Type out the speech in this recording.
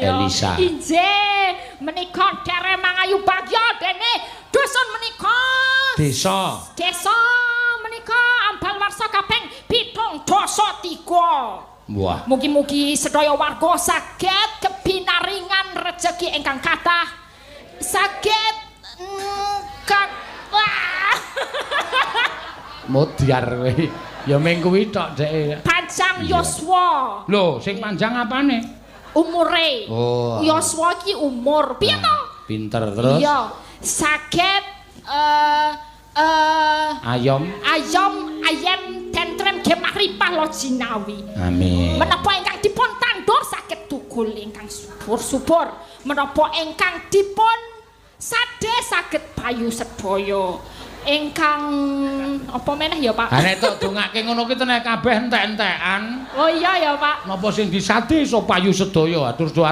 Iya. Elisa. Injih, menika derek mangayu bagya dene dusun menika Desa. Desa menika Ambal Warsa kaping 73. Wah. Mugi-mugi sedaya warga saged kepinaringan rejeki ingkang kathah. Saged kak wah. Modyar kowe. Ya ming kuwi tok dheke. Panjang yuswa. Lho, sing panjang apane? Umure. Oh. Yuswa iki umur. Piye to? Pinter terus. Iya, saged Ayom. Ayom ayem tentrem gemah ripah loh jinawi. Amin. Menapa ingkang dipun tandur saged tukul ingkang subur-subur. Menapa ingkang dipun sade saged payu sedaya. Ingkang apa meneh ya, Pak? Ha nek tok dongake ngono ki tenek kabeh entek-entekan. Oh iya ya, Pak. Napa sing disade iso payu sedaya. Atur doa.